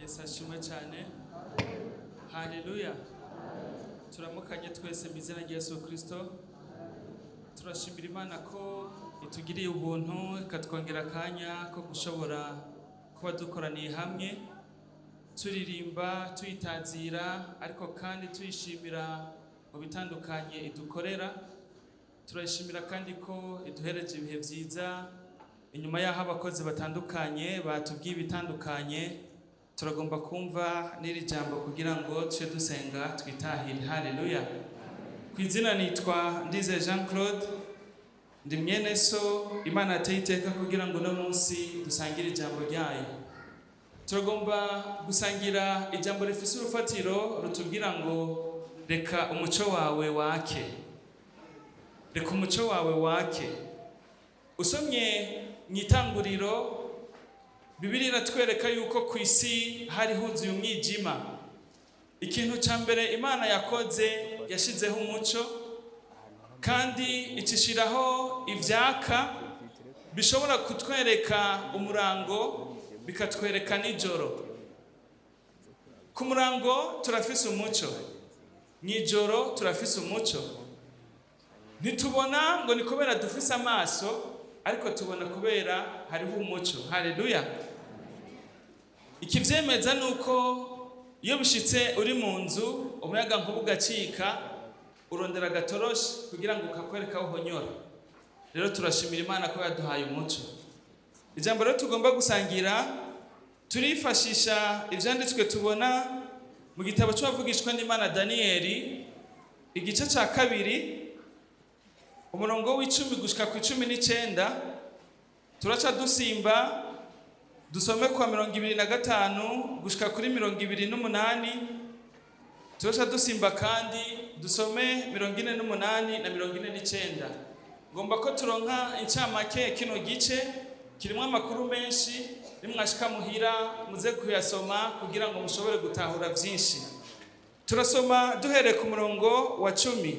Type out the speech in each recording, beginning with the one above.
Yesu ashimwe cyane. Haleluya. Turamukanye twese mu izina rya Yesu Kristo. Turashimira Imana ko itugiriye ubuntu, ikatwongera akanya ko gushobora kuba dukoraniye hamwe, turirimba, tuyitazira, ariko kandi tuyishimira mu bitandukanye idukorera. Turayishimira kandi ko iduhereje ibihe byiza inyuma y'aho abakozi batandukanye batubwiye ibitandukanye. Turagomba kumva n'iri jambo kugira ngo tuje dusenga twitahire. Haleluya. Ku izina nitwa Ndize Jean Claude, ndi mwene so Imana yateye iteka kugira ngo uno munsi dusangire ijambo ryayo. Turagomba gusangira ijambo rifise urufatiro rutubwira ngo: "Reka umuco wawe wake, reka umuco wawe wake." Usomye mu Itanguriro, Bibiliya iratwereka yuko ku isi hari huzuye umwijima. Ikintu cya mbere Imana yakoze, yashyizeho umuco, kandi icishiraho ivyaka bishobora kutwereka umurango, bikatwereka nijoro. Ku murango turafise umuco, mw'ijoro turafise umuco. Ntitubona ngo ni kubera dufise amaso, ariko tubona kubera hariho umuco. Haleluya. Ikivyemeza ni uko iyo bishitse uri mu nzu, umuyaga nkuba ugacika, urondera agatoroshi kugira ngo kakwereke aho uhonyora. Rero turashimira Imana ko yaduhaye umuco. Ijambo rero tugomba gusangira, turifashisha ivyanditswe tubona mu gitabo c'uwavugishwa n'Imana Daniyeli, igice ca 2, umurongo w'10 gushika ku 19. Turaca dusimba dusome kwa 25 gushika kuri 28. Turaca dusimba kandi dusome 48 na 49. Ngomba ko turonka incamake. Kino gice kirimo amakuru menshi. Nimwashika muhira muze kuyasoma kugira ngo mushobore gutahura vyinshi. Turasoma duhereye ku murongo wa 10.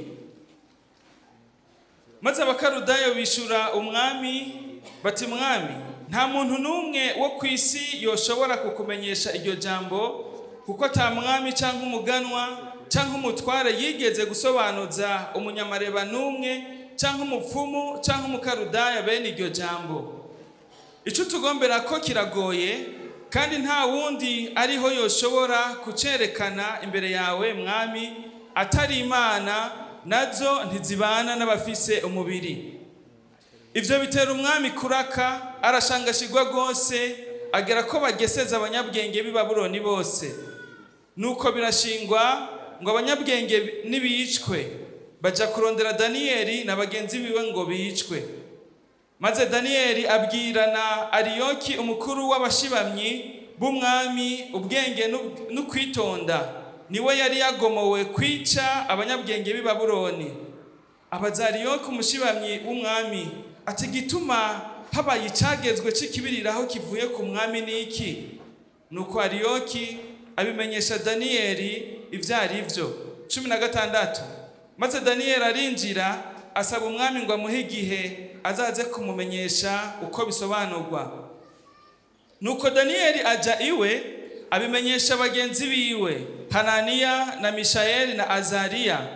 Maze Abakarudayo bishura umwami bati: "Mwami, nta muntu n'umwe wo ku isi yoshobora kukumenyesha iryo jambo, kuko ata mwami cyangwa umuganwa cyangwa umutware yigeze gusobanuza umunyamareba n'umwe cyangwa umupfumu cyangwa umukarudaya bene iryo jambo. Icyo tugombera ko kiragoye, kandi nta wundi ariho yoshobora kucerekana imbere yawe, mwami, atari Imana, nazo ntizibana n'abafise umubiri." Ivyo bitera umwami kuraka, arashangashirwa rwose, agera ko bageseza abanyabwenge b'i Babuloni bose. Nuko birashingwa ngo abanyabwenge nibicwe. Baja kurondera Daniyeli na bagenzi biwe ngo bicwe. Maze Daniyeli abwirana Ariyoki, umukuru w'abashibamyi b'umwami, ubwenge n'ukwitonda, niwe yari yagomowe kwica abanyabwenge b'i Babuloni. Abaza Ariyoki, umushibamyi w'umwami, ati: "Gituma habaye icagezwe c'ikibiriraho kivuye ku mwami niki?" Nuko Ariyoki abimenyesha Daniyeli ivyo ari vyo. 16. Maze Daniyeli arinjira, asaba umwami ngo amuhe igihe azaze kumumenyesha uko bisobanurwa. Nuko Daniyeli aja iwe, abimenyesha bagenzi biwe Hananiya na Mishayeli na Azariya,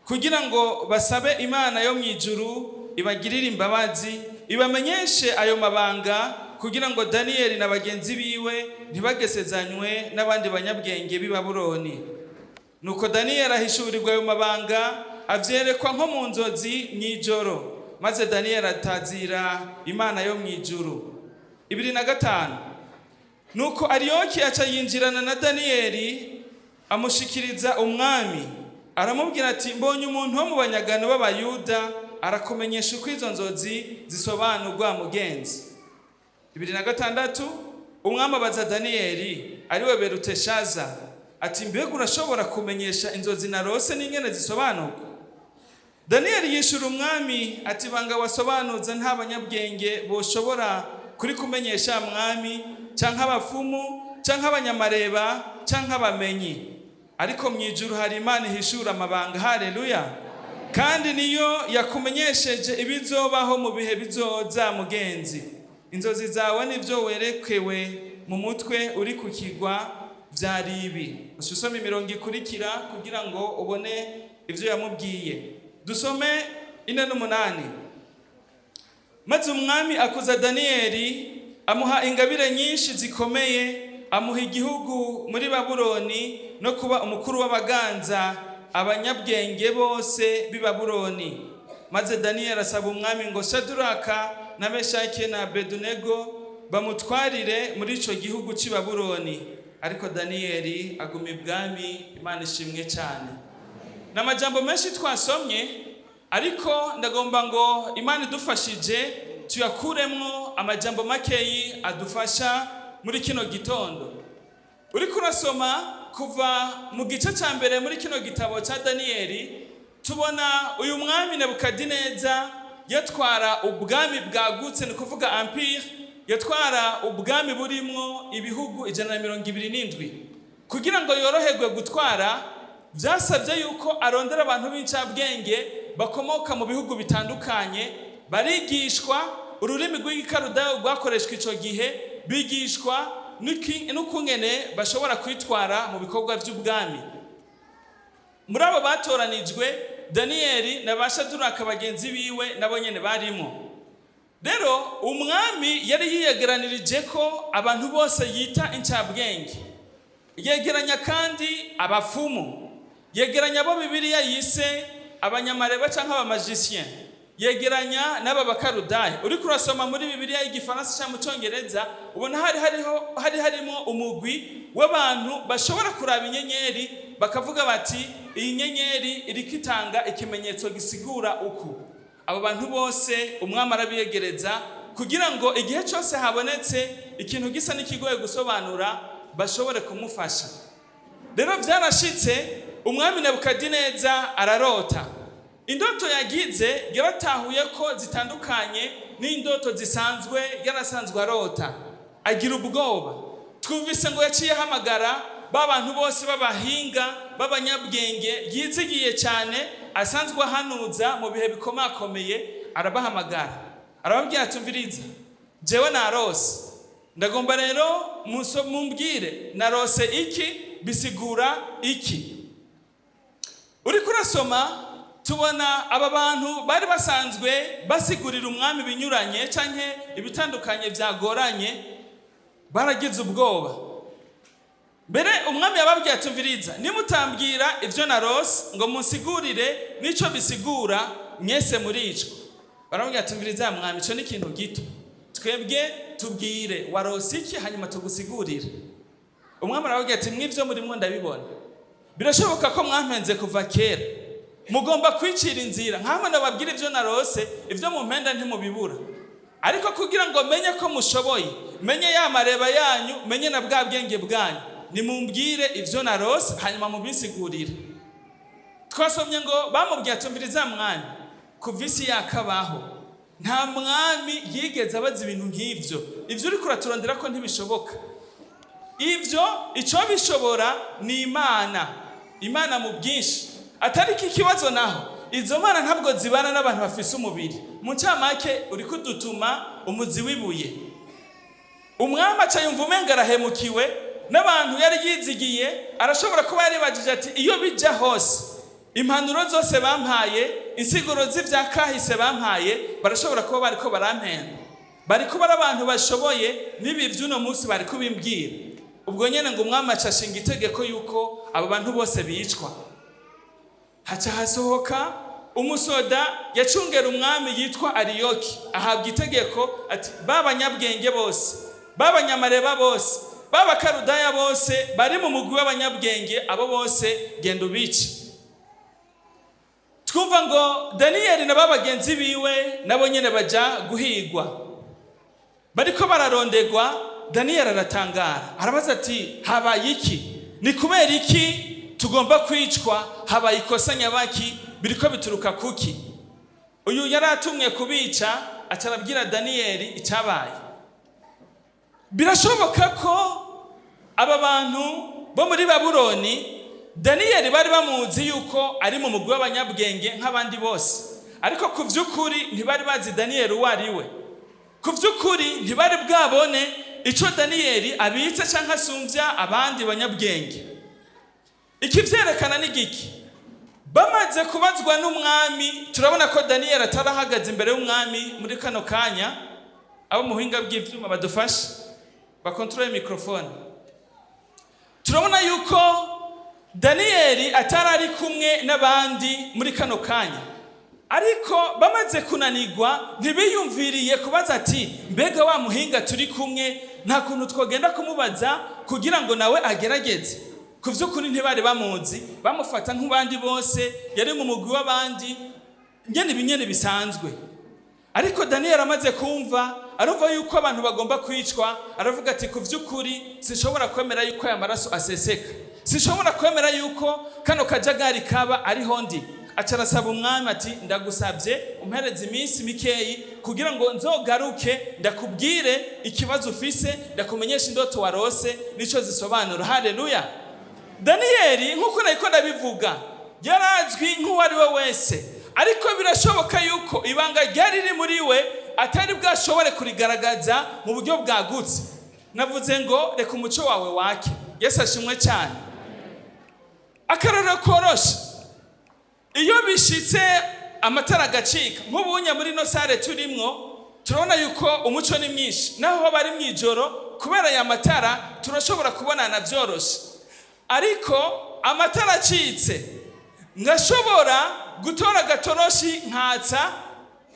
kugira ngo basabe Imana yo mu ijuru ibagirire imbabazi, ibamenyeshe ayo mabanga, kugira ngo Daniyeli na bagenzi biwe ntibagesezanywe n'abandi banyabwenge b'i Babuloni. Nuko Daniyeli ahishurirwa ayo mabanga, avyerekwa nko mu nzozi mw'ijoro. Maze Daniyeli atazira Imana yo mu ijuru. 25. Nuko Ariyoki aca yinjirana na Daniyeli, amushikiriza umwami. Aramubwira ati: "Mbonye umuntu wo mu banyagano b'Abayuda, arakumenyesha uko izo nzozi zisobanurwa, mugenzi." 26. Umwami abaza Daniyeli, ariwe Beruteshaza, ati: "Mbega urashobora kumenyesha inzozi narose n'ingene zisobanurwa?" Daniyeli yishura umwami ati: "Banga wasobanuza nta banyabwenge boshobora kuri kumenyesha, mwami, canke abapfumu, canke abanyamareba, canke abamenyi. Ariko mu ijuru hari Imana ihishura amabanga." Haleluya. "Kandi niyo yakumenyesheje ibizobaho mu bihe bizoza. Mugenzi, inzozi zawe nivyo werekewe mu mutwe uri ku kigwa." Vyari ibi. Usome imirongo ikurikira kugira ngo ubone ivyo yamubwiye. Dusome 4:8. Maze umwami akuza Daniyeli, amuha ingabire nyinshi zikomeye, amuha igihugu muri Babuloni no kuba umukuru w'abaganza abanyabwenge bose b'i Babuloni. Maze Daniyeli asaba umwami ngo Shaduraka na Meshaki na Abedunego bamutwarire muri ico gihugu c'i Babuloni. Ariko Daniyeli aguma ibwami. Imana ishimwe cyane. Ni amajambo menshi twasomye, ariko ndagomba ngo Imana idufashije tuyakuremwo amajambo makeyi adufasha muri kino gitondo. Uriko urasoma kuva mu gice cya mbere muri kino gitabo cya Daniyeli, tubona uyu mwami Nebukadineza yatwara ubwami bwagutse, ni kuvuga empire, yatwara ubwami burimwo ibihugu 127. Kugira ngo yoroherwe gutwara, byasabye yuko arondera abantu b'incabwenge bakomoka mu bihugu bitandukanye, barigishwa ururimi rw'igikarudayo rwakoreshwa ico gihe, bigishwa n'ukungene bashobora kwitwara mu bikorwa by'ubwami. Muri abo batoranijwe, Daniyeli na ba Shaduraka bagenzi biwe nabo nyene barimo. Rero umwami yari yiyegeranirije ko abantu bose yita incabwenge, yegeranya kandi abafumu, yegeranya abo Bibiliya yise abanyamareba cyangwa abamagicien, yegeranya n'aba Bakarudaya. Uriko urasoma muri Bibiliya y'Igifaransa cyangwa mu Cyongereza, ubona hari harimo umugwi w'abantu bashobora kuraba inyenyeri bakavuga bati: "Iyi nyenyeri iriko itanga ikimenyetso gisigura uku." Abo bantu bose umwami arabiyegereza kugira ngo igihe cyose habonetse ikintu gisa n'ikigoye gusobanura bashobore kumufasha. Rero byarashitse, umwami Nebukadineza ararota. Indoto yagize yaratahuye ko zitandukanye n'indoto zisanzwe yarasanzwe arota, agira ubwoba. Twumvise ngo yaciye ahamagara ba bantu bose b'abahinga b'abanyabwenge yizigiye cyane, asanzwe ahanuza mu bihe bikomakomeye. Arabahamagara, arababwira ati: "Umviriza, jewe narose, ndagomba rero mumbwire narose iki, bisigura iki." Uriko urasoma, tubona aba bantu bari basanzwe basigurira umwami binyuranye canke ibitandukanye byagoranye baragize ubwoba. Mbere umwami yababwiye ati: "Umviriza, nimutambwira ivyo narose ngo munsigurire n'ico bisigura, mwese muricwa." Baramubwira ati: "Umviriza mwami, ico ni ikintu gito, twebwe tubwire warose iki, hanyuma tugusigurire." Umwami arababwira ati: "Mw'ivyo murimwo ndabibona, birashoboka ko mwampenze kuva kera, mugomba kwicira inzira. Nkamwe ndababwira ivyo narose, ivyo mumpenda ntimubibura. Ariko kugira ngo menye ko mushoboye, menye ya mareba yanyu, menye na bwa bwenge bwanyu, nimumbwire ivyo narose, hanyuma mubisigurire." Twasomye ngo bamubwiye ati: "Umviriza mwami, kuva isi yakabaho nta mwami yigeze abaza ibintu nk'ivyo. Ivyo uriko uraturondera ko ntibishoboka. Ivyo ico bishobora ni Imana, Imana mu bwinshi. Atari ko ikibazo naho, izo mana ntabwo zibana n'abantu bafise umubiri. Mu ncamake, uriko udutuma umuzi w'ibuye." Umwami aca yumva umenga arahemukiwe n'abantu yari yizigiye. Arashobora kuba yaribagije ati: "Iyo bija hose, impanuro zose bampaye, insiguro z'ivya kahise bampaye, barashobora kuba bariko barampenda, bari kuba ari abantu bashoboye, n'ibi vy'uno munsi bari kubimbwira." Ubwo nyene ngo umwami aca ashinga itegeko yuko abo bantu bose bicwa. Haca hasohoka umusoda yacungera umwami yitwa Ariyoki, ahabwa itegeko ati: "Ba banyabwenge bose, b'abanyamareba bose, b'Abakarudaya bose bari mu mugwi w'abanyabwenge, abo bose genda ubice." Twumva ngo Daniyeli na ba bagenzi biwe nabo nyene baja guhigwa, bariko bararondegwa. Daniyeli aratangara, arabaza ati: "Habaye iki? Ni kubera iki tugomba kwicwa? Habaye ikosa nyabaki? Biriko bituruka kuki?" Uyu yari atumwe kubica aca arabwira Daniyeli icyabaye. Birashoboka ko aba bantu bo muri Babuloni, Daniyeli bari bamuzi yuko ari mu mugwi w'abanyabwenge nk'abandi bose, ariko ku by'ukuri ntibari bazi Daniyeli uwo ari we. Ku by'ukuri ntibari bwabone icyo Daniyeli abitse cyangwa asumbya abandi banyabwenge. Ikivyerekana ni giki? Bamaze kubazwa n'umwami, turabona ko Daniyeli atarahagaze imbere y'umwami muri kano kanya. Abo mu buhinga bw'ivyuma badufashe bakontorore microphone. Turabona yuko Daniyeli atari ari kumwe n'abandi muri kano kanya, ariko bamaze kunanirwa ntibiyumviriye kubaza ati: "Mbega wa muhinga turi kumwe, nta kuntu twogenda kumubaza kugira ngo nawe agerageze?" Ku vy'ukuri ntibari bamuzi, bamufata nk'abandi bose, yari mu mugwi w'abandi nyene, ibinyene bisanzwe. Ariko Daniyeli amaze kumva, arumva yuko abantu bagomba kwicwa, aravuga ati: "Ku vy'ukuri sinshobora kwemera yuko aya maraso aseseka, sinshobora kwemera yuko kano kajagari kaba ariho ndi." Aca arasaba umwami ati: "Ndagusabye umpereze iminsi mikeyi kugira ngo nzogaruke ndakubwire ikibazo ufise, ndakumenyesha indoto warose nico zisobanura." Haleluya! Daniyeli, nk'uko nariko ndabivuga, yarazwi nk'uwo ari we wese, ariko birashoboka yuko ibanga ryari riri muri we atari bwashobore kurigaragaza mu buryo bwagutse. Navuze ngo reka umuco wawe wake. Yesu ashimwe cyane. Akarorero koroshe: iyo bishitse amatara agacika, nk'ubunya muri ino salle turimwo, turabona yuko umuco ni mwinshi, naho bari mu ijoro, kubera aya matara turashobora kubonana byoroshe. Ariko amatara acitse, ngashobora gutora agatoroshi nkatsa,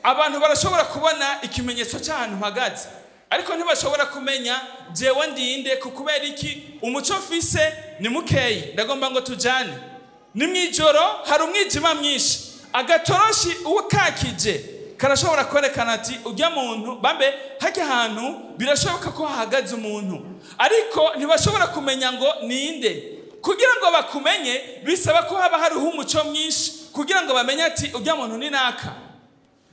abantu barashobora kubona ikimenyetso cy'ahantu mpagaze, ariko ntibashobora kumenya jewe ndinde. Ku kubera iki? Umuco mfise ni mukeyi. Ndagomba ngo tujane. Ni mu ijoro, hari umwijima mwinshi. Agatoroshi uwo kakije karashobora kwerekana ati ujya muntu bambe hajya ahantu, birashoboka ko hahagaze umuntu, ariko ntibashobora kumenya ngo ninde. Kugira ngo bakumenye bisaba ko haba hariho umuco mwinshi kugira ngo bamenye ati ujya muntu ni naka.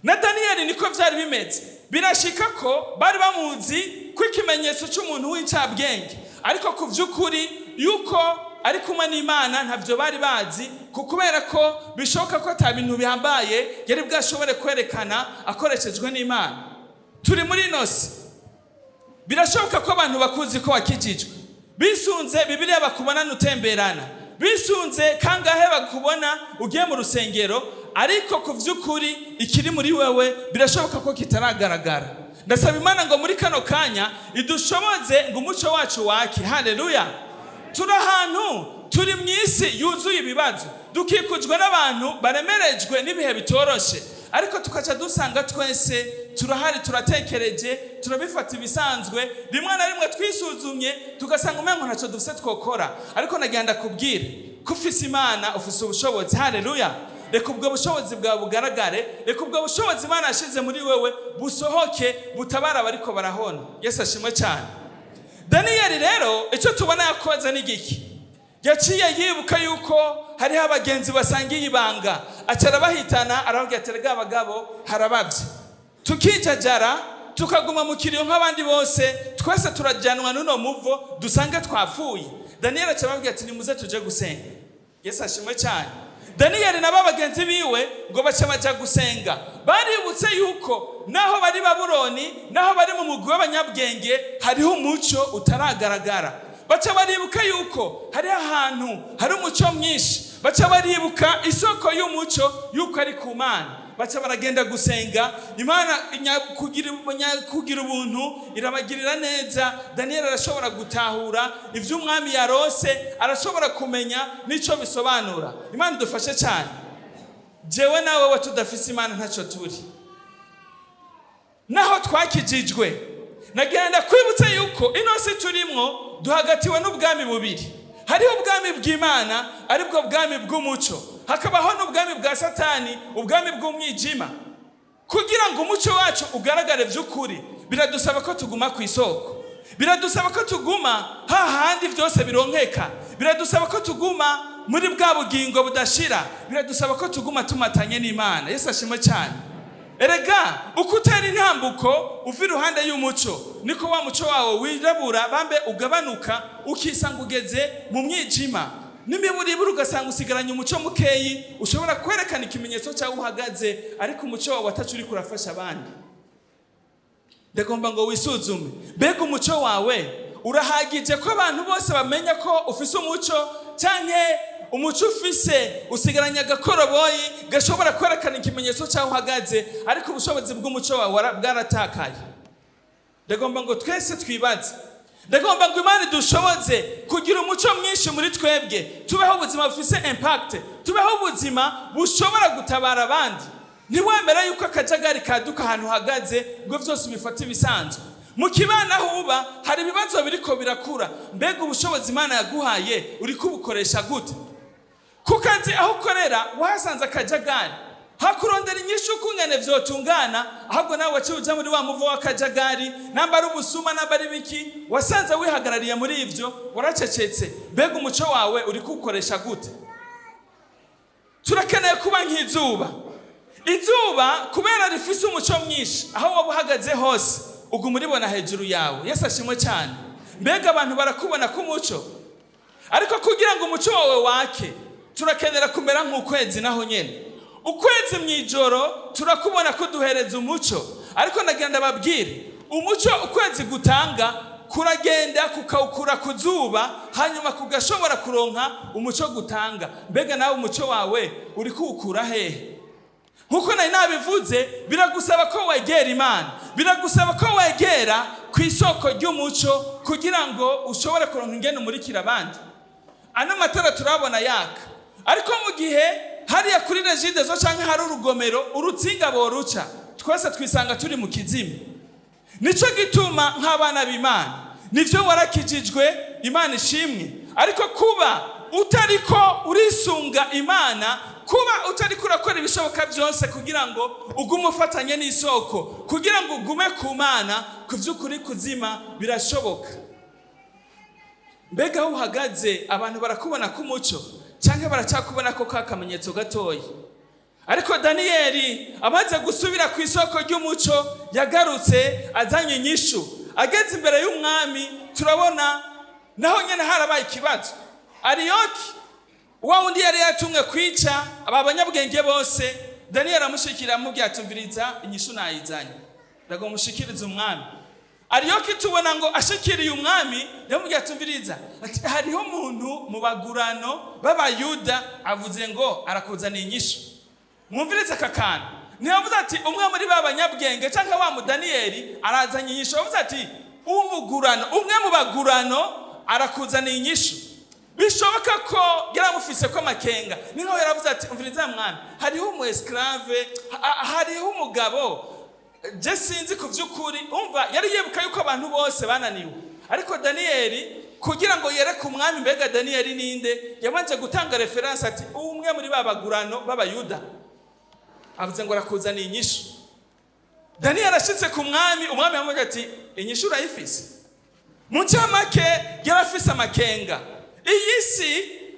Na Daniyeli niko byari bimeze. Birashika ko bari bamuzi ko ikimenyetso cy'umuntu w'incabwenge, ariko ku by'ukuri yuko ari kumwe n'Imana ntabyo bari bazi, kubera ko bishoboka ko ata bintu bihambaye yari bwashobore kwerekana akoreshejwe n'Imana. Turi muri ino si, birashoboka ko abantu bakuzi ko wakijijwe bisunze Bibiliya bakubonana utemberana, bisunze kangahe bakubona ugiye mu rusengero, ariko ku by'ukuri ikiri muri wewe birashoboka ko kitaragaragara. Ndasaba Imana ngo muri kano kanya idushoboze ngo umuco wacu wake. Haleluya! Turi ahantu, turi mu isi yuzuye ibibazo, dukikujwe n'abantu baremerejwe n'ibihe bitoroshe, ariko tukaca dusanga twese turahari, turatekereje, turabifata ibisanzwe. Rimwe na rimwe twisuzumye tugasanga umengo ntacyo dufise twokora, ariko nagira kubwira ko ufise Imana, ufise ubushobozi. Haleluya! Reka ubwo bushobozi bwawe bugaragare, reka ubwo bushobozi Imana yashize muri wewe busohoke, butabara abariko barahona. Yesu ashimwe cyane. Daniyeli rero, icyo tubona yakoze ni giki? Yaciye yibuka yuko hariho abagenzi basangiye ibanga, aca arabahitana, arababwira ati: "Erega abagabo, harabavye tukijajara, tukaguma mu kiriyo nk'abandi bose, twese turajyanwa n'uno muvo dusange twapfuye." Daniyeli aca ababwira ati: "Nimuze tuje gusenga." Yesu ashimwe cyane. Daniyeli nabo bagenzi biwe ngo baca baja gusenga. Baributse yuko naho bari Babuloni, naho bari mu mugwi w'abanyabwenge, hariho umuco utaragaragara. Baca baribuka yuko hari ahantu hari umuco mwinshi, baca baribuka isoko y'umuco yuko ari ku Mana, baca baragenda gusenga Imana. Kugira ubuntu irabagirira neza. Daniyeli arashobora gutahura ibyo umwami yarose, arashobora kumenya n'icyo bisobanura. Imana idufashe cyane. Jewe nawe we tudafise Imana ntacyo turi, naho twakijijwe. Nagenda kwibutsa yuko ino si turimwo duhagatiwe n'ubwami bubiri: hariho ubwami bw'Imana, aribwo bwami bw'umuco, hakabaho n'ubwami bwa Satani, ubwami bw'umwijima. Kugira ngo umuco wacu ugaragare by'ukuri, biradusaba ko tuguma ku isoko, biradusaba ko tuguma hahandi byose bironkeka, biradusaba ko tuguma muri bwa bugingo budashira, biradusaba ko tuguma tumatanye n'Imana. Yesu ashimwe cyane. Erega uko utera intambuko uva iruhande y'umuco, niko wa muco wawe wirabura bambe ugabanuka, ukisanga ugeze mu mwijima. N'imiburiburi ugasanga usigaranye umuco mukeyi, ushobora kwerekana ikimenyetso cyawe uhagaze, ariko umuco wawe atacu uriko urafasha abandi. Ndagomba ngo wisuzume. Mbega umuco wawe urahagije ko abantu bose bamenya ko ufise umuco, canke umuco ufise usigaranye agakoroboyi gashobora kwerekana ikimenyetso cy'aho uhagaze, ariko ubushobozi bw'umuco wawe bwaratakaye? Ndagomba ngo twese twibaze. Ndagomba ngo Imana idushoboze kugira umuco mwinshi muri twebwe, tubeho ubuzima bufise impact, tubeho ubuzima bushobora gutabara abandi. Ntiwemere yuko akajagari kaduka ahantu uhagaze ngo byose ubifate ibisanzwe. Mu kibano aho uba hari ibibazo biriko birakura. Mbega ubushobozi Imana yaguhaye uri kubukoresha gute? Ku kazi aho ukorera wahasanze akajagari, hakurondera inyishu ukungene vyotungana, ahubwo nawe waciye uja muri wa muvo w'akajagari, namba ari ubusuma, namba ari biki, wasanze wihagarariye muri ivyo, waracecetse. Mbega umuco wawe uri kuwukoresha gute? Turakeneye kuba nk'izuba. Izuba kubera rifise umuco mwinshi, aho waba uhagaze hose uguma uribona hejuru yawe. Yesu ashimwe cyane. Mbega abantu barakubona ko umuco? Ariko kugira ngo umuco wawe wake, turakenera kumera nk'ukwezi. Naho nyene ukwezi mu ijoro turakubona ko duhereza umuco, ariko ndagira ndababwire, umuco ukwezi gutanga kuragenda kukawukura ku zuba, hanyuma kugashobora kuronka umuco gutanga. Mbega nawe umuco wawe uri kuwukura hehe? Nkuko nari nabivuze, biragusaba ko wegera Imana, biragusaba ko wegera ku isoko ry'umuco kugira ngo ushobore kuronka ingene umurikira abandi. Ano matara turabona yaka, ariko mu gihe hariya kuri Regideso canke hari urugomero, urutsinga boruca, twese twisanga turi mu kizima. Nico gituma nk'abana b'Imana, nivyo warakijijwe, Imana ishimwe, ariko kuba utariko urisunga Imana, kuba utariko urakora ibishoboka byose kugira ngo ugume ufatanye n'isoko, kugira ngo ugume ku Mana, ku vy'ukuri kuzima birashoboka. Mbega aho uhagaze abantu barakubona ko umuco, canke baracakubona ko ka kamenyetso gatoya? Ariko Daniyeli amaze gusubira ku isoko ry'umuco, yagarutse azanye inyishu. Ageze imbere y'umwami, turabona naho nyene harabaye ikibazo. Ariyoki, wa wundi yari yatumwe kwica aba banyabwenge bose, Daniyeli amushikira, amubwira ati: "Umviriza, inyishu nayizanye, ndago mushikiriza umwami." Ariyoki tubona ngo ashikiriye umwami, yamubwira ati: "Umviriza," ati: "hariho umuntu mu bagurano b'Abayuda avuze ngo arakuzaniye inyishu." Mwumvirize aka kantu. Ntiyavuze ati umwe muri ba banyabwenge cyangwa wa mudaniyeli arazanye inyishu. Yavuze ati umugurano, umwe mu bagurano arakuzaniye inyishu. Bishoboka ko yaramufise ko amakenga. Ni nkaho yaravuze ati: "Umviriza mwami, hariho umu esclave, hariho umugabo, je sinzi ku vy'ukuri." Umva, yari yibuka yuko abantu bose bananiwe, ariko Daniyeli kugira ngo yereke umwami mbega Daniyeli ninde, yabanje gutanga référence ati: "Umwe muri ba bagurano b'Abayuda avuze ngo arakuzaniye inyishu." Daniyeli ashitse ku mwami, umwami yamubwira ati: "Inyishu urayifise?" Mu ncamake yarafise amakenga. Iyi si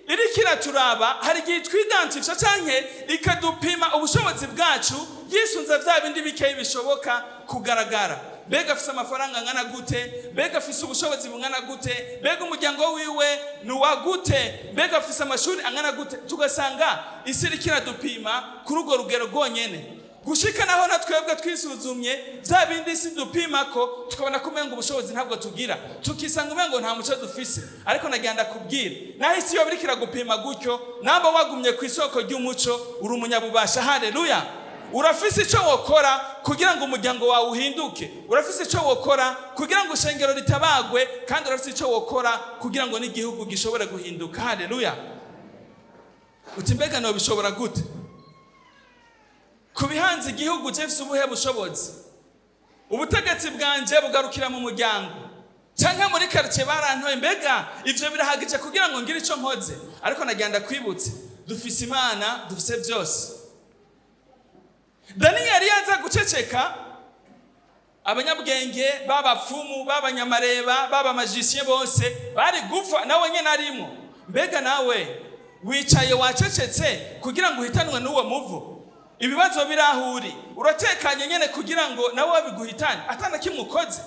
iriko iraturaba, hari igihe twidantifisha canke ikadupima ubushobozi bwacu yisunze vya bindi bikeyi bishoboka kugaragara. Mbega afise amafaranga angana gute? Mbega afise ubushobozi bungana gute? Mbega umuryango wiwe ni uwa gute? Mbega afise amashuri angana gute? Tugasanga isi iriko iradupima kuri urwo rugero rwonyene, gushika naho na twebwe twisuzumye bya bindi isi dupima ko, tukabona ko umengo ubushobozi ntabwo tugira, tukisanga umengo nta muco dufise. Ariko nagira ndakubwira, naho isi yoba iriko iragupima gutyo, namba wagumye ku isoko ry'umuco, uri umunyabubasha. Haleluya! Urafise icyo wokora kugira ngo umuryango wawe uhinduke, urafise icyo wokora kugira ngo ishengero ritabagwe, kandi urafise icyo wokora kugira ngo n'igihugu gishobore guhinduka. Haleluya! Uti: "Mbega nobishobora gute ku bihanze igihugu? Jefise ubuhe bushobozi? Ubutegetsi bwanje bugarukira mu muryango canke muri quartier barantoye. Mbega ivyo birahagije kugira ngo ngire ico nkoze?" Ariko nagira ndakwibutse, dufise Imana, dufise byose. Daniyeli yaza guceceka, abanyabwenge b'abapfumu, b'abanyamareba, b'aba magiciens bose bari gupfa, nawe nyene arimo. Mbega nawe wicaye wacecetse kugira ngo uhitanwe n'uwo muvu? Ibibazo birahuri, uratekanye nyene kugira ngo nawe babiguhitane atana kimwe ukoze?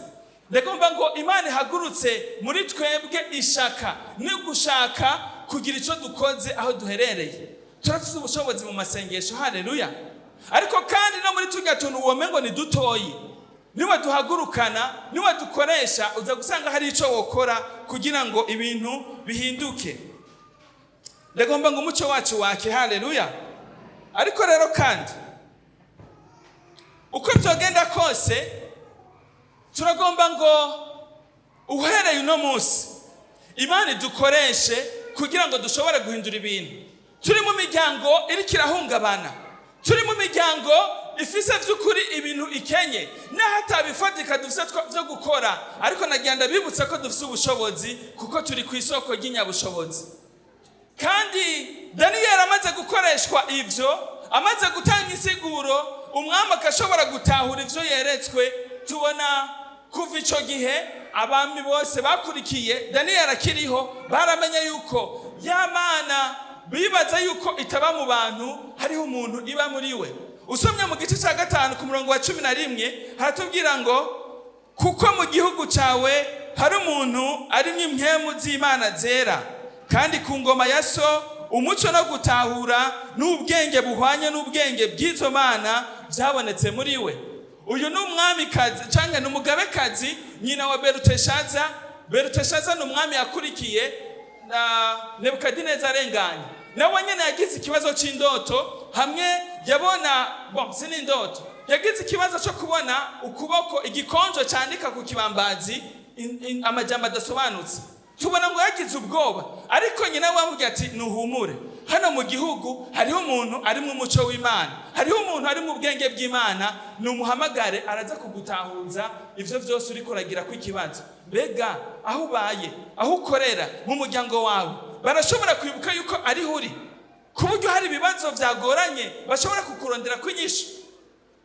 Ndagomba ngo Imana ihagurutse muri twebwe ishaka ni gushaka kugira ico dukoze aho duherereye. Turafise ubushobozi mu masengesho. Haleluya! Ariko kandi no muri turya tuntu wome ngo ni dutoyi. Niwe duhagurukana, niwe dukoresha, uza gusanga hari icyo wokora kugira ngo ibintu bihinduke. Ndagomba ngo umuco wacu wake. Haleluya! Ariko rero kandi, uko byogenda kose, turagomba ngo uhereye uno munsi Imana idukoreshe kugira ngo dushobore guhindura ibintu. Turi mu miryango iriko irahungabana, turi mu miryango ifise by'ukuri ibintu ikenye, naho atabifatika dufise byo gukora, ariko nagira ndabibutsa ko dufise ubushobozi, kuko turi ku isoko ry'inyabushobozi. Kandi Daniyeli amaze gukoreshwa ivyo, amaze gutanga insiguro, umwami akashobora gutahura ivyo yeretswe, tubona kuva ico gihe abami bose bakurikiye Daniyeli akiriho baramenye yuko ya Mana bibaza yuko itaba mu bantu, hariho umuntu iba muri we. Usomye mu gice cya 5 ku murongo wa 11, haratubwira ngo: "Kuko mu gihugu cyawe hari umuntu arimwo impwemu z'Imana zera, kandi ku ngoma ya so umuco no gutahura n'ubwenge buhwanye n'ubwenge bw'izo mana byabonetse muri we." Uyu ni umwamikazi cyangwa ni umugabekazi, nyina wa Beruteshaza. Beruteshaza ni umwami yakurikiye na Nebukadineza arenganye. Nawe nyine yagize ikibazo cy'indoto, hamwe yabona, bon, si n'indoto, yagize ikibazo cyo kubona ukuboko, igikonjo cyandika ku kibambazi amajambo adasobanutse. Tubona ngo yagize ubwoba, ariko nyina we amubwira ati: "Nuhumure, hano mu gihugu hariho umuntu ari mu muco w'Imana, hariho umuntu ari mu bwenge bw'Imana, numuhamagare araza kugutahuza ivyo vyose uriko uragira ko ikibazo." Mbega aho ubaye, aho ukorera, mu muryango wawe, barashobora kwibuka yuko ariho uri, ku buryo hari ibibazo byagoranye bashobora kukurondera kwinyishu?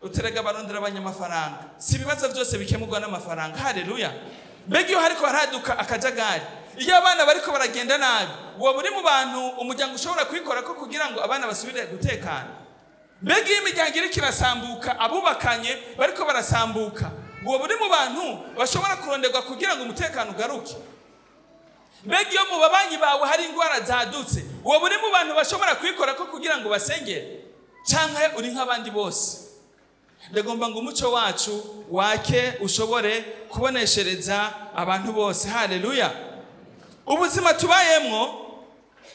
Uterega barondera abanyamafaranga. Si ibibazo byose bikemurwa n'amafaranga. Haleluya! Mbega iyo hariko haraduka akajagari, iyo abana bariko baragenda nabi, woba uri mu bantu umuryango ushobora kwikora ko kugira ngo abana basubire gutekana? Mbega iyo imiryango iriko irasambuka, abubakanye bariko barasambuka, woba uri mu bantu bashobora kuronderwa kugira ngo umutekano ugaruke? Mbega iyo mu babanyi bawe hari indwara zadutse, woba uri mu bantu bashobora kwikora ko kugira ngo basengere, canke uri nk'abandi bose? Ndagomba ngo umuco wacu wake, ushobore kuboneshereza abantu bose. Haleluya! Ubuzima tubayemwo,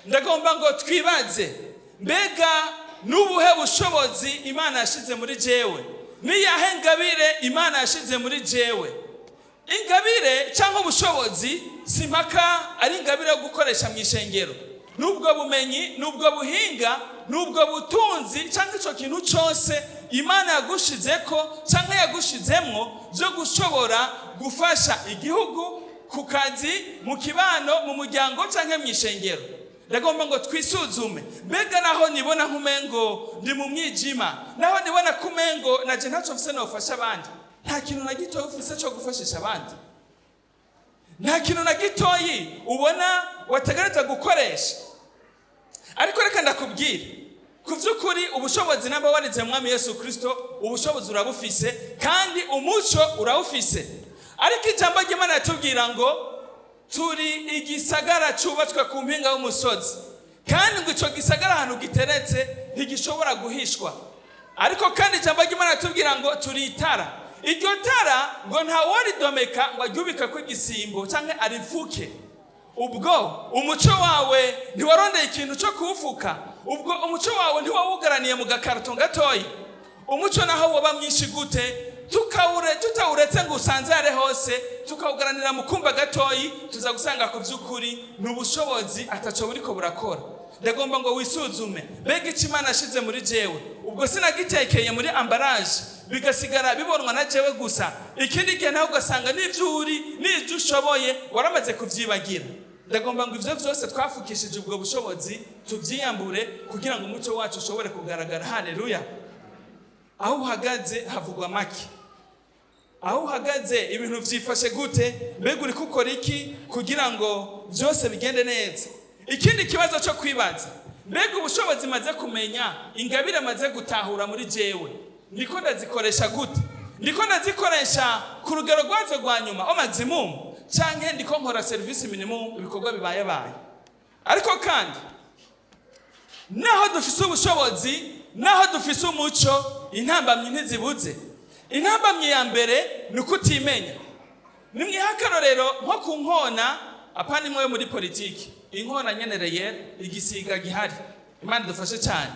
ndagomba ngo twibaze: mbega n'ubuhe bushobozi Imana yashize muri jewe? Niyahe ngabire Imana yashize muri jewe? Ingabire cyangwa ubushobozi si mpaka ari ingabire yo gukoresha mu ishengero. N'ubwo bumenyi, n'ubwo buhinga, n'ubwo butunzi, cyangwa icyo kintu cyose Imana yagushize ko cyangwa yagushizemwo byo gushobora gufasha igihugu, ku kazi, mu kibano, mu muryango cyangwa mu ishengero. Ndagomba ngo twisuzume. Mbega naho nibona nk'umengo ndi mu mwijima, naho nibona kumengo naje ntacyo mfise nofasha abandi, nta kintu na gitoyi ufise cyo gufashisha abandi, nta kintu na gitoyi ubona wategereza gukoresha, ariko reka ndakubwire ku by'ukuri, ubushobozi namba warize Mwami Yesu Kirisito, ubushobozi urabufise kandi umuco urawufise. Ariko ijambo ry'Imana ritubwira ngo turi igisagara cyubatswe ku mpinga y'umusozi, kandi ngo icyo gisagara ahantu giteretse ntigishobora guhishwa. Ariko kandi ijambo ry'Imana ritubwira ngo turi itara. Iryo tara ngo ntaworidomeka ngo aryubike ko igisimbo cyangwa arifuke. Ubwo umuco wawe ntiwarondeye ikintu cyo kuwufuka? Ubwo umuco wawe ntiwawugaraniye mu gakarato gatoya? Umuco naho woba mwinshi gute, tukawure tutawuretse ngo usanzare hose, tukawugaranira mu kumba gatoyi, tuza gusanga ku by'ukuri ni ubushobozi ataco buriko burakora. Ndagomba ngo wisuzume: mbega icyo Imana yashize muri jewe, ubwo sinagitekeye muri emballage, bigasigara bibonwa na jewe gusa? Ikindi gihe nawe ugasanga n'ibyo uri n'ibyo ushoboye waramaze kubyibagira. Ndagomba ngo ivyo vyose twafukishije ubwo bushobozi tuvyiyambure, kugira ngo umuco wacu ushobore kugaragara. Haleluya! Aho uhagaze havugwa make? Aho uhagaze ibintu vyifashe gute? Mbega uriko ukora iki kugira ngo vyose bigende neza? Ikindi kibazo cyo kwibaza: mbega ubushobozi maze kumenya, ingabire maze gutahura muri jewe, ndiko ndazikoresha gute? Ndiko ndazikoresha ku rugero rwazo rwa nyuma, au maximum, canke ndiko nkora service minimum, ibikorwa bibayebaye? Ariko kandi naho dufise ubushobozi, naho dufise umuco, intambamyi ntizibuze. Intambamyi ya mbere ni ukutimenya. Nimwiha akarorero nko ku nkona, apana imwe yo muri politiki, inkona nyenereye igisiga gihari. Imana idufashe cyane.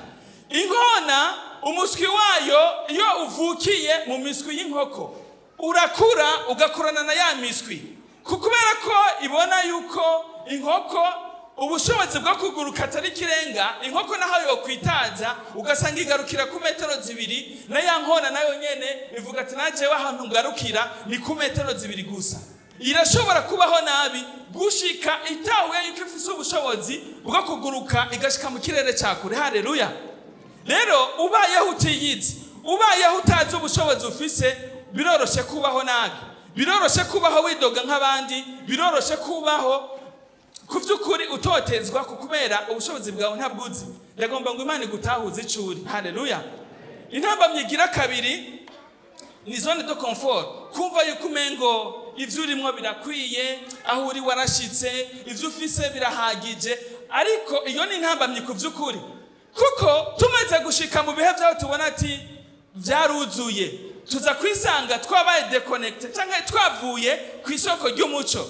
Inkona, umuswi wayo iyo uvukiye mu miswi y'inkoko urakura ugakurana na ya miswi, kubera ko ibona yuko inkoko ubushobozi bwo kuguruka atari ikirenga. Inkoko naho yokwitaza ugasanga igarukira ku metero 2, na ya nkona nayo nyene ivuga ati: "Najewe ahantu ngarukira ni ku metero 2 gusa." Irashobora kubaho nabi gushika itahuye yuko ifise ubushobozi bwo kuguruka igashika mu kirere ca kure. Haleluya! Rero ubayeho utiyizi, ubayeho utazi ubushobozi ufise, biroroshe kubaho nabi, biroroshe kubaho widoga nk'abandi, biroroshe kubaho ku by'ukuri utotezwa kubera ubushobozi bwawe ntabwuzi. Ndagomba ngo Imana igutahuze icuri. Haleluya! Intambamyi igira kabiri ni zone de confort, kumva yuko umengo ivyo urimwo birakwiye, aho uri warashitse, ivyo ufise birahagije. Ariko iyo ni intambamyi ku by'ukuri, kuko tumaze gushika mu bihe vyaho tubona ati vyaruzuye, tuza kwisanga twabaye déconnecté cyangwa twavuye ku isoko ry'umuco.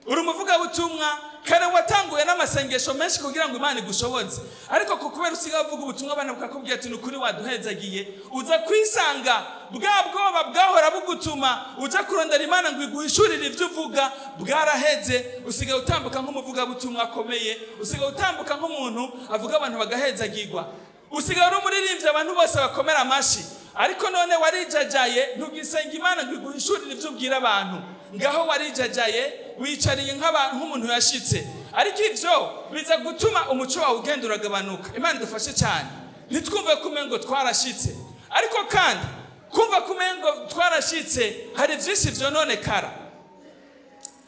Uri umuvugabutumwa, kare watanguye n'amasengesho menshi kugira ngo Imana igushoboze, ariko ku kubera usigaye uvuga ubutumwa abantu bakakubwira ati: "Ni ukuri waduhezagiye," uza kwisanga bwa bwoba bwahora bugutuma uja kurondera Imana ngo iguhishurire ibyo uvuga bwaraheze. Usigaye utambuka nk'umuvugabutumwa akomeye, usigaye utambuka nk'umuntu avuga abantu bagahezagirwa, usigaye uri umuririmbyi abantu bose bakomera amashi. Ariko none warijajaye, ntugisenga Imana ngo iguhishurire ibyo ubwira abantu. Ngaho warijajaye, wicariye nk'umuntu yashitse, ariko ivyo biza gutuma umuco wawe ugenda uragabanuka. Imana idufashe cyane, ntitwumve ko umengo twarashitse. Ariko kandi kumva ko umengo twarashitse, hari vyinshi vyononekara.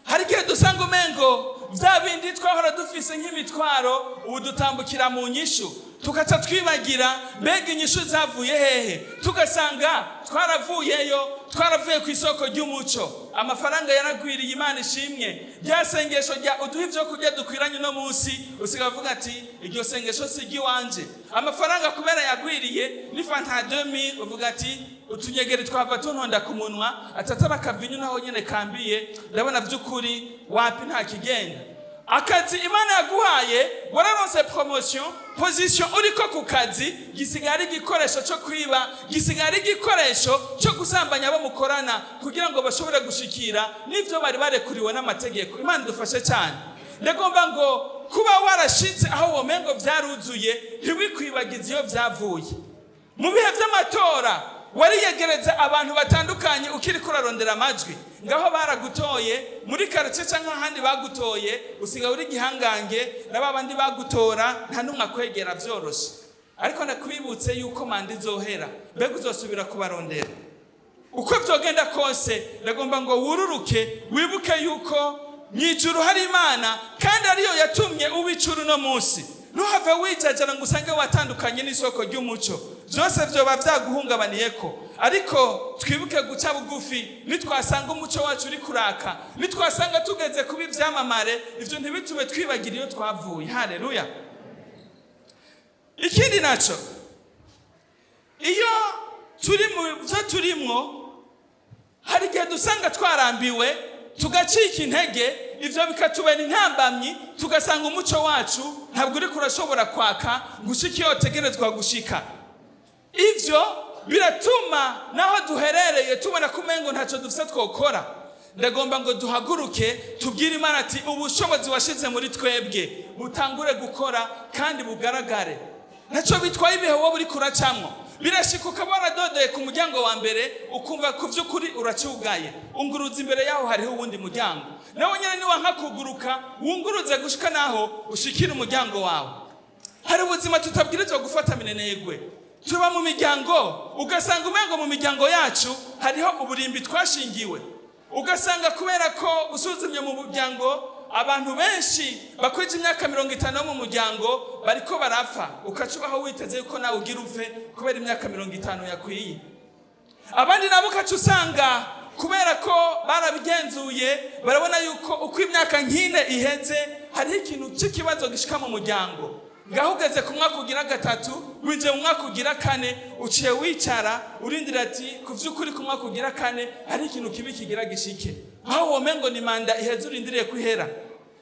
Hari igihe dusanga umengo bya bindi twahora dufise nk'imitwaro ubu dutambukira mu nyishu, tugaca twibagira mbega inyishu zavuye hehe, tugasanga twaravuyeyo, twaravuye ku isoko ry'umuco. Amafaranga yaragwiriye, Imana ishimwe. Rya sengesho rya "uduhe ibyo kurya dukwiranye uno munsi", usigaye uvuga ati: "Iryo sengesho si iry'iwanje." Amafaranga kubera yagwiriye, n'ifanta 2000 uvuga ati: "Utunyegeri twava tuntonda ku munwa, atatara akavinyu naho nyene kambiye, ndabona by'ukuri wapi, nta kigenda." Akazi Imana yaguhaye, wararonse promotion, position uriko ku kazi gisigaye ari igikoresho cyo kwiba, gisigaye ari igikoresho cyo gusambanya abo mukorana kugira ngo bashobore gushikira n'ibyo bari barekuriwe n'amategeko. Imana idufashe cyane. Ndagomba ngo kuba warashitse aho womengo vyaruzuye, ntiwikwibagize iyo vyavuye. Mu bihe by'amatora wariyegereza abantu batandukanye ukiri kurarondera amajwi, ngaho baragutoye muri quartier cyangwa ahandi bagutoye, usigaye uri igihangange, na ba bandi bagutora nta n'umwe akwegera vyoroshe. Ariko ndakwibutse yuko manda izohera, mbega uzosubira kubarondera? Uko byogenda kose, ndagomba ngo wururuke, wibuke yuko mu ijuru hari Imana kandi ariyo yatumye uba uno munsi. Ntuhave wijajara ngo usange watandukanye n'isoko ry'umuco, byose byoba byaguhungabaniyeko. Ariko twibuke guca bugufi. Nitwasanga umuco wacu uri kuraka, nitwasanga tugeze kuba ibyamamare, ibyo ntibitume twibagira iyo twavuye. Haleluya! Ikindi naco, iyo turi mu byo turimwo, hari igihe dusanga twarambiwe, tugacika intege, ibyo bikatubera intambamyi, tugasanga umuco wacu ntabwo uri kurashobora kwaka ngo ushike iyo utegerezwa gushika. Ibyo biratuma naho duherereye tubona ko umengo ntacyo dufite twokora. Ndagomba ngo duhaguruke, tubwire Imana ati: "Ubushobozi washize muri twebwe butangure gukora kandi bugaragare." Ntacyo bitwaye ibihe wowe uri kuracamwo. Birashika ukaba waradodeye ku muryango wa mbere, ukumva ku by'ukuri uracyugaye. Unguruza, imbere yaho hariho uwundi muryango, nawe nyine niwanka kuguruka wunguruze gushika naho ushikira umuryango wawe. Hari ubuzima tutabwirizwa gufata minenegwe. Tuba mu miryango, ugasanga umengo mu miryango yacu hariho uburimbi twashingiwe, ugasanga kubera ko usuzumye mu muryango abantu benshi bakwije imyaka 50 yo mu muryango bariko barapfa, ukaca ubaho witeze yuko nawe ugira upfe kubera imyaka 50 yakwiye. Abandi nabo ukaca usanga kubera ko barabigenzuye, barabona yuko uko imyaka nk'ine iheze hariho ikintu cy'ikibazo gishika mu muryango. Ngaho ugeze ku mwaka ugira gatatu, winjiye mu mwaka ugira kane, uciye wicara urindira ati ku vy'ukuri ku mwaka ugira kane hari ikintu kibi kigira gishike, aho womengo ni manda iheze urindiriye ko ihera,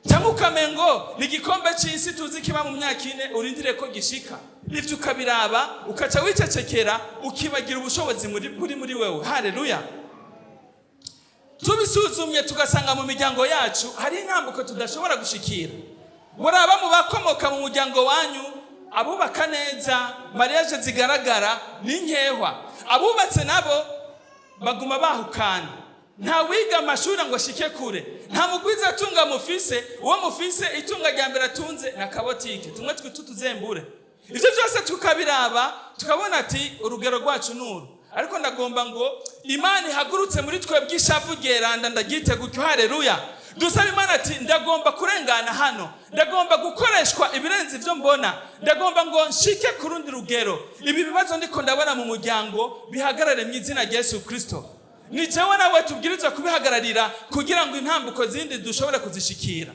cyangwa ukamengo ni igikombe c'isi tuzi kiba mu myaka 4 urindiriye ko gishika. Ivyo ukabiraba ukaca wicecekera, ukibagira ubushobozi muri wewe. Haleluya. Tubisuzumye tugasanga mu miryango yacu hari intambuko tudashobora gushikira. Muraba mu bakomoka mu muryango wanyu, abubaka neza, mariage zigaragara ni nkehwa. Abubatse nabo baguma bahukana. Nta wiga amashuri ngo ashike kure, nta mugwiza atunga mufise. Uwo mufise itunga rya mbere atunze na kabotike tumwe twita utuzembure. Ivyo byose tukabiraba tukabona ati urugero rwacu nuru. Ariko ndagomba ngo Imana ihagurutse muri twebwe ishavu ryeranda, ndaryite gutyo. Haleluya. Dusaba Imana ati ndagomba kurengana hano, ndagomba gukoreshwa ibirenze ivyo mbona, ndagomba ngo nshike ku rundi rugero. Ibi bibazo ndiko ndabona mu muryango bihagarare mu izina rya Yesu Kristo. Ni jewe nawe tubwirizwa kubihagararira kugira ngo intambuko zindi dushobore kuzishikira.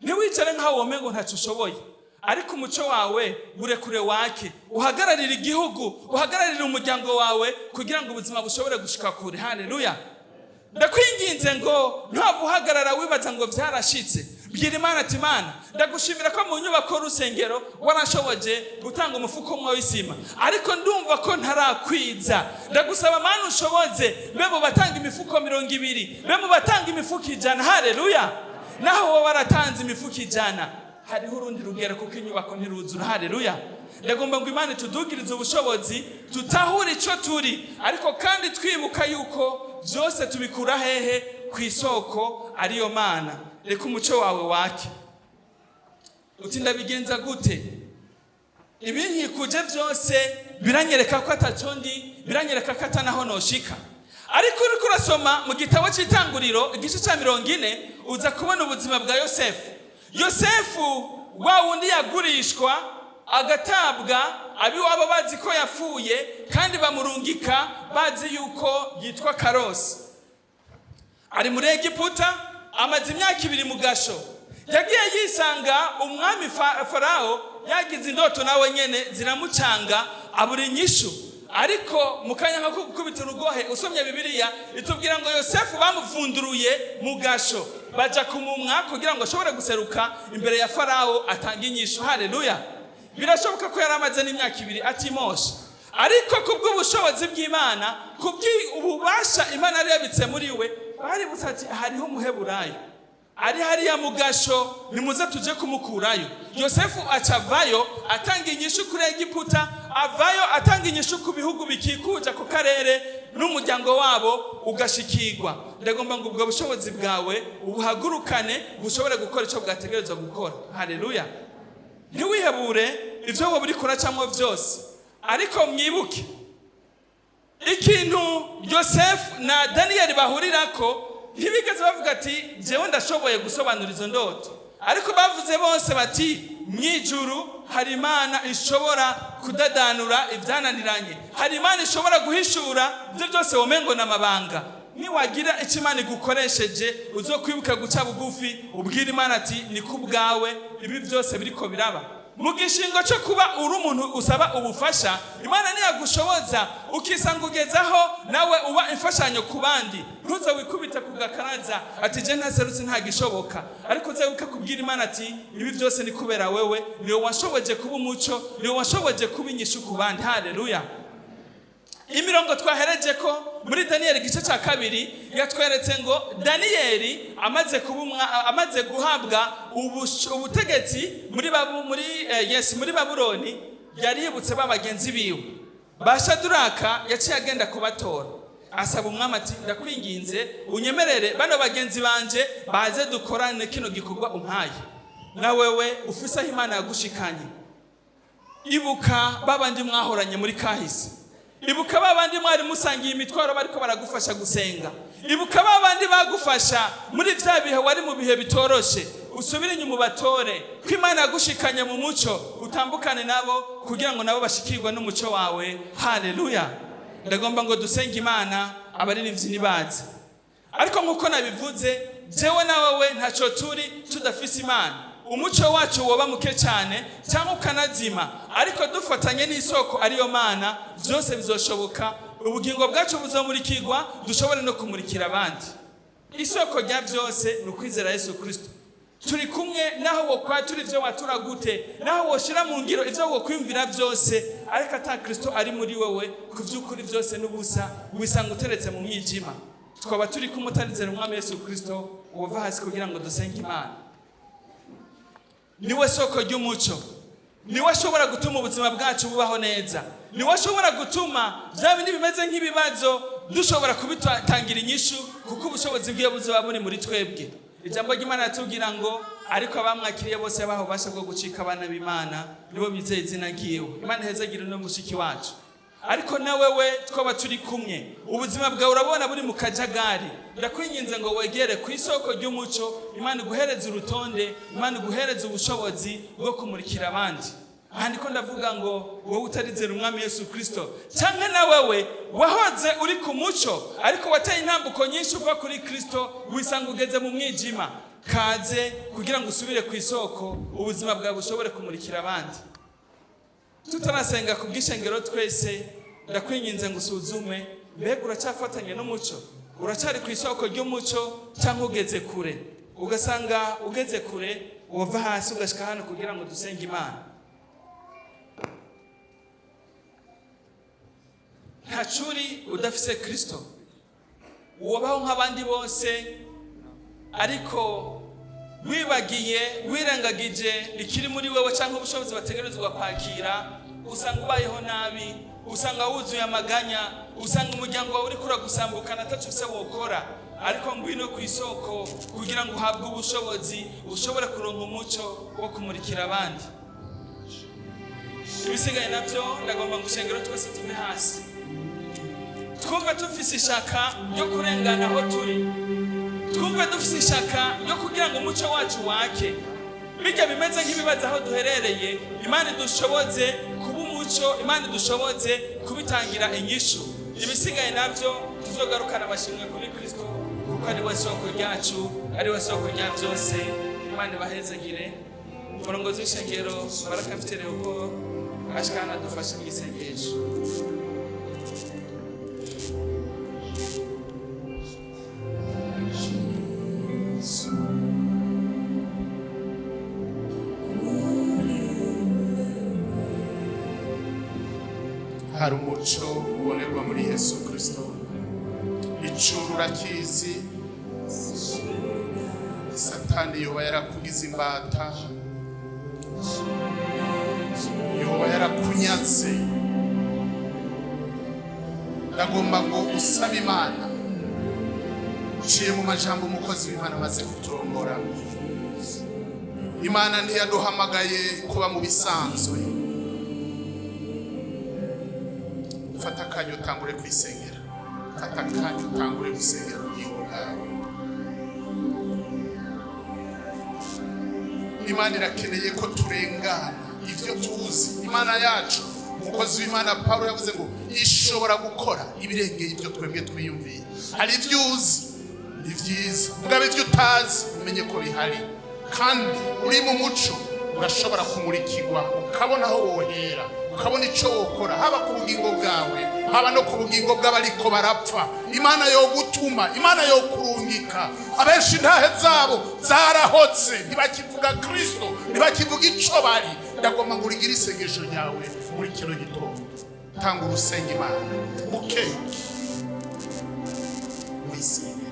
Ntiwicare nk'aho womengo ntacyo ushoboye, ariko umuco wawe urekure wake, uhagararire igihugu, uhagararire umuryango wawe kugira ngo ubuzima bushobore gushika kure. Haleluya. Ndakwinginze ngo ntabwo uhagarara wibaza ngo byarashitse. Bwira Imana ati Imana, ndagushimira ko mu nyubako y'urusengero warashoboje gutanga umufuko umwe w'isima, ariko ndumva ko ntarakwiza. Ndagusaba Mana ushoboze mbe mu batanga imifuko 20, mbe mu batanga imifuko 100. Haleluya. Naho wowe waratanze imifuko 100, hariho urundi rugero kuko inyubako ntiruzura. Haleluya. Ndagomba ngo Imana itudugirize ubushobozi, tutahure ico turi, ariko kandi twibuka yuko byose tubikura hehe? Ku isoko ariyo Mana. Reka umuco wawe wake. Uti ndabigenza gute? Ibinkikuje byose biranyereka ko ataco ndi, biranyereka ko atanaho noshika. Ariko uriko urasoma mu gitabo cy'Itanguriro igice cya 40, uza kubona ubuzima bwa Yosefu. Yosefu wa wundi yagurishwa agatabwa, abiwabo bazi ko yapfuye, kandi bamurungika bazi yuko yitwa Karosi. Ari muri Egiputa, amaze imyaka 2 mu gasho. Yagiye yisanga umwami Farawo yagize indoto, nawe nyene ziramucanga, abura inyishu. Ariko mu kanya nko gukubita urugohe, usomye Bibiliya itubwira ngo Yosefu bamuvunduruye mu gasho, baja kumumwa kugira ngo ashobore guseruka imbere ya Farawo atanga inyishu. Haleluya. Birashoboka ko yari amaze n'imyaka 2 atimosha, ariko kubw'ubushobozi bw'Imana, kubw'ububasha Imana yari yabitse muri we, baributse ati hariho umuheburayo ari hariya mu gasho, nimuze tuje kumukurayo. Yosefu aca avayo atanga inyishu kuri Egiputa, avayo atanga inyishu ku bihugu bikikuje ako karere, n'umuryango wabo ugashikirwa. Ndagomba ngo ubwo bushobozi bwawe ubuhagurukane, bushobore gukora icyo bwategerezwa gukora. Haleluya. Ntiwihebure ibyo wowe uriko uracamwo byose, ariko mwibuke ikintu Yosefu na Daniyeli bahurirako. Ntibigeze bavuga ati jewe ndashoboye gusobanura izo ndoto, ariko bavuze bose bati mw'ijuru hari Imana ishobora kudadanura ibyananiranye, hari Imana ishobora guhishura ibyo byose womengo n'amabanga. Niwagira icyo Imana igukoresheje, uzokwibuka guca bugufi, ubwira Imana ati ni ku bwawe ibi byose biriko biraba. Mu gishingo cyo kuba uri umuntu usaba ubufasha, Imana ntiyagushoboza ukisanga ugezaho nawe uba imfashanyo ku bandi. Ntuze wikubite ku gakaraza ati je ntaserutse ntagishoboka, ariko uze wibuke kubwira Imana ati ibi byose ni kubera wewe, niwe washoboje kuba umuco, niwe washoboje kuba inyishu ku bandi. Haleluya. Imirongo twahereje ko muri Daniyeli igice cya 2 yatweretse ngo Daniyeli amaze guhabwa ubutegetsi muri Babuloni, yaributse ba bagenzi biwe ba Shaduraka. Yaciye agenda kubatora, asaba umwami ati ndakwinginze unyemerere bano bagenzi banje baze dukorane kino gikorwa umpaye. Na wewe ufise aho Imana yagushikanye, ibuka babandi mwahoranye muri kahise, ibuka babandi mwari musangiye imitwaro bariko baragufasha gusenga, ibuka babandi bagufasha muri vya bihe wari mu bihe bitoroshe. Usubire inyuma ubatore ko Imana yagushikanye mu muco, utambukane nabo kugira ngo nabo bashikirwe n'umuco wawe. Haleluya. Ndagomba ngo dusenge Imana, abaririmbyi nibaze. Ariko nk'uko nabivuze, jewe na wewe ntacyo turi tudafise Imana. Umuco wacu woba muke cyane cyangwa ukanazima, ariko dufatanye n'isoko ariyo Mana, byose bizoshoboka. Ubugingo bwacu buzomurikirwa, dushobore no kumurikira abandi. Isoko rya byose ni ukwizera Yesu Kristo. Turi kumwe naho wokwatura ibyo watura gute, naho woshira mu ngiro ibyo wokwiyumvira byose, ariko ata Kristo ari muri wowe, ku by'ukuri byose n'ubusa, wisanga uteretse mu mwijima. Twaba turi kumwe utarizera Umwami Yesu Kristo, wova hasi kugira ngo dusenge Imana. Niwe soko ry'umuco, niwe ashobora gutuma ubuzima bwacu bubaho neza, niwe ashobora gutuma bya bindi bimeze nk'ibibazo dushobora kubitangira inyishu, kuko ubushobozi bwiwe buzoba buri muri twebwe. Ijambo ry'Imana ratubwira ngo ariko abamwakiriye bose bahawe ububasha bwo gucika abana b'Imana, nibo bizeye izina ryiwe. Imana ihezagire uno mushiki wacu. Ariko nawe we twaba turi kumwe, ubuzima bwawe urabona buri mu kajagari, ndakwinginze ngo wegere ku isoko ry'umuco. Imana iguhereze urutonde, Imana iguhereze ubushobozi bwo kumurikira abandi. Aha ndiko ndavuga ngo wowe utarizera Umwami Yesu Kristo, cyangwa na wewe wahoze uri ku muco ariko wateye intambuko nyinshi uva kuri Kristo, wisanga ugeze mu mwijima, kaze kugira ngo usubire ku isoko, ubuzima bwawe bushobore kumurikira abandi. Tutarasenga ku bw'ishengero twese, ndakwinginze ngo usuzume, mbega uracyafatanye n'umuco? Uracyari ku isoko ry'umuco cyangwa ugeze kure? Ugasanga ugeze kure, wova hasi ugashika hano kugira ngo dusenge Imana. Ntacuri udafise Kristo, ubaho nk'abandi bose, ariko wibagiye, wirengagije ikiri muri wewe cyangwa ubushobozi bategerezwa kwakira, usanga ubayeho nabi, usanga wuzuye amaganya, usanga umuryango wawe uriko uragusambukana ataco ufise wokora. Ariko ngwino ku isoko kugira ngo uhabwe ubushobozi, ushobore kuronka umuco wo kumurikira abandi. Ibisigaye navyo ndagomba ngo ishengero twese tuve hasi, twumve dufise ishaka ryo kurengana aho turi, twumve dufise ishaka ryo kugira ngo umuco wacu wake. Bijya bimeze nk'ibibazo aho duherereye, Imana idushoboze kuba umuco, Imana idushoboze kubitangira inyishu. Ibisigaye navyo tuzogarukana amashimwe kuri Kristo, kuko ari we soko ryacu, ari we soko rya byose. Imana ibahezagire. Umurongozi w'ishengero Barakafite Leopold ashikana adufashe mu isengesho. Hari umuco ubonerwa muri Yesu Kristo. Icuru urakizi, Satani yoba yarakugize imbata, yoba yarakunyaze. Ndagomba ngo usabe Imana uciye mu majambo umukozi w'Imana amaze kuturongora. Imana ntiyaduhamagaye kuba mu bisanzwe. Fata akanya utangure kwisengera, fata akanya utangure gusengera ubugingo bwawe. Imana irakeneye ko turengana ibyo tuzi. Imana yacu, umukozi w'Imana Paulo yavuze ngo ishobora gukora ibirengeye ibyo twebwe twiyumviye. Hari ibyo uzi ni byiza, mugabo ibyo utazi umenye ko bihari, kandi uri mu muco urashobora kumurikirwa, ukabona aho wohera, ukabona icyo wokora, haba ku bugingo bwawe, haba no ku bugingo bw'abariko barapfa. Imana yogutuma, Imana yokurungika. Abenshi intahe zabo zarahotse, ntibakivuga Kristo, ntibakivuga ico bari. Ndagomba ngo urigire isengesho ryawe muri kino gitondo. Tanga urusenga Imana buke wisengera.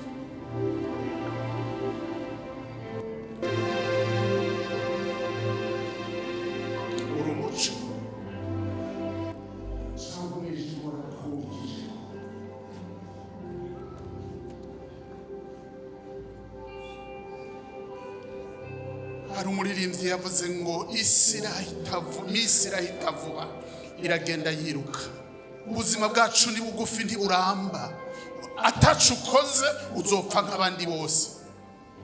Uri umuco cyangwa umwijima urakuwugije. Hari umuririmbyi yavuze ngo isi irahita vuba, iragenda yiruka. Ubuzima bwacu ni bugufi, ntiburamba. Atacu ukoze uzopfa nk'abandi bose.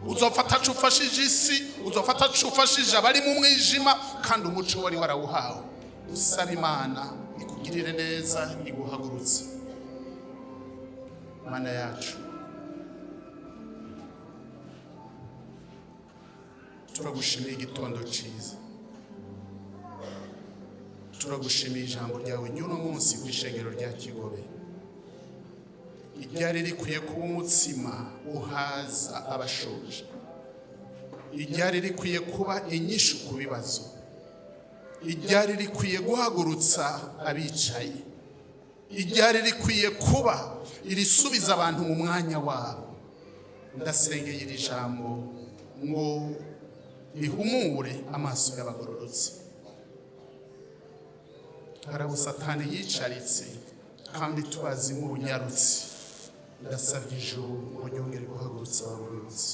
Uzopfa atacu ufashije isi, uzopfa atacu ufashije abari mu mwijima, kandi umuco wari warawuhawe. Usaba Imana ikugirire neza, iguhagurutse. Mana yacu, Turagushimiye igitondo cyiza, turagushimiye ijambo ryawe ry'uno munsi ku ishengero rya Kigobe, iryari rikwiye kuba umutsima uhaza abashoje, iryari rikwiye kuba inyishu ku bibazo, iryari rikwiye guhagurutsa abicaye, iryari rikwiye kuba irisubiza abantu mu mwanya wabo. Ndasengeye iri jambo ngo rihumure amaso y'abagororotse. Hari abo Satani yicaritse kandi tubazi nk'ubunyarutsi. Ndasabye ijuru ngo ryongere guhagurutsa abagororotse.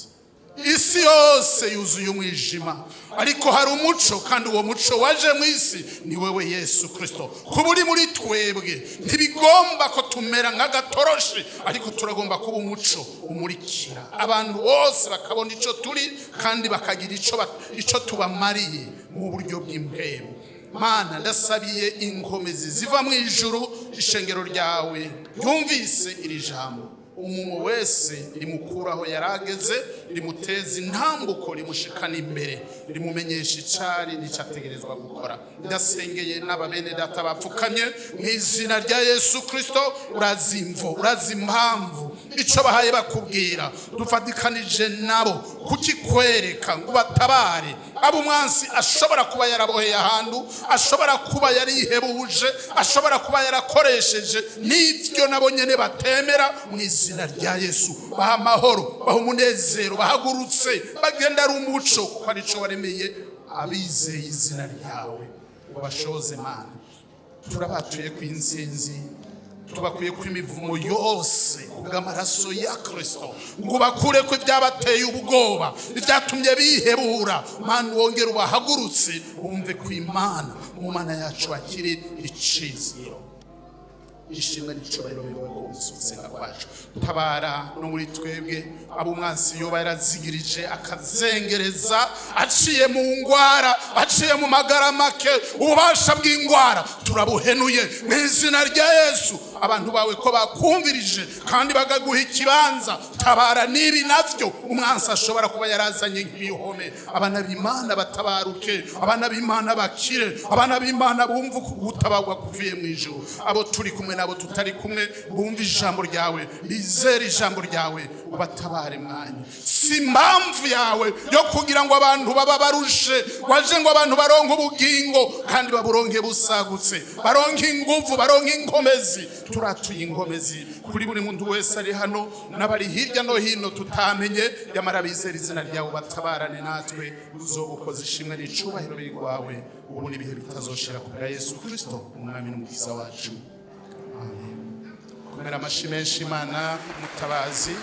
Isi yose yuzuye umwijima, ariko hari umuco, kandi uwo muco waje mu isi ni wewe Yesu Kirisito. Kuba uri muri twebwe, ntibigomba ko tumera nk'agatoroshi, ariko turagomba kuba umuco umurikira abantu bose, bakabona icyo turi kandi bakagira icyo tubamariye mu buryo bw'impemu. Mana, ndasabiye inkomezi ziva mu ijuru ishengero ryawe ryumvise iri jambo. Umuntu wese rimukuraho yarageze, rimuteza intambuko, rimushikana imbere, rimumenyesha icari n'icyo ategerezwa gukora. Ndasengeye n'aba bene data bapfukamye mu izina rya Yesu Kirisito. Urazi imvo, urazi impamvu, icyo bahaye bakubwira. Dufatikanije nabo kukikwereka ngo batabare abo umwansi ashobora kuba yaraboheye ahantu, ashobora kuba yarihebuje, ashobora kuba yarakoresheje n'ibyo nabo nyene batemera. Mu izina rya Yesu, baha amahoro, baha umunezero, bahagurutse bagenda ari umuco, kuko arico waremeye abizeye izina ryawe. Ubashoze, Mana. Turabatuye ku insinzi, tubakuye ku imivumo yose kubw'amaraso ya Kirisito, ngo bakure ko ibyabateye ubwoba, ibyatumye bihebura. Mana, wongere ubahagurutse, bumve ko Imana, mu Mana yacu hakiri iciziro. Ishimwe n'icubahiro biwe ku gusenga kwacu. Tabara no muri twebwe abo umwansi yoba yarazigirije, akazengereza aciye mu ngwara, aciye mu magara make. Ububasha bw'ingwara turabuhenuye mu izina rya Yesu. Abantu bawe ko bakumvirije kandi bakaguha ikibanza, tabara n'ibi navyo umwansi ashobora kuba yarazanye nk'ibihome. Abana b'Imana batabaruke, abana b'Imana bakire, abana b'Imana bumva gutabarwa kuvuye mu ijuru. Abo turi kumwe n'abo tutari kumwe bumva ijambo ryawe, bizere ijambo ryawe, ubatabare mwanya. Si impamvu yawe yo kugira ngo abantu baba barushe. Waje ngo abantu baronke ubugingo kandi baburonke busagutse, baronke inguvu, baronke inkomezi. Turatuye inkomezi kuri buri muntu wese ari hano n'abari hirya no hino tutamenye, yamara bizera izina ryawe. Batabarane natwe, uzobukoze. Ishimwe n'icubahiro bigwawe ubu n'ibihe bitazoshira, ku bwa Yesu Kristo, umwami n'umukiza wacu. Amen. Komera amashyi menshi Imana mutabazi.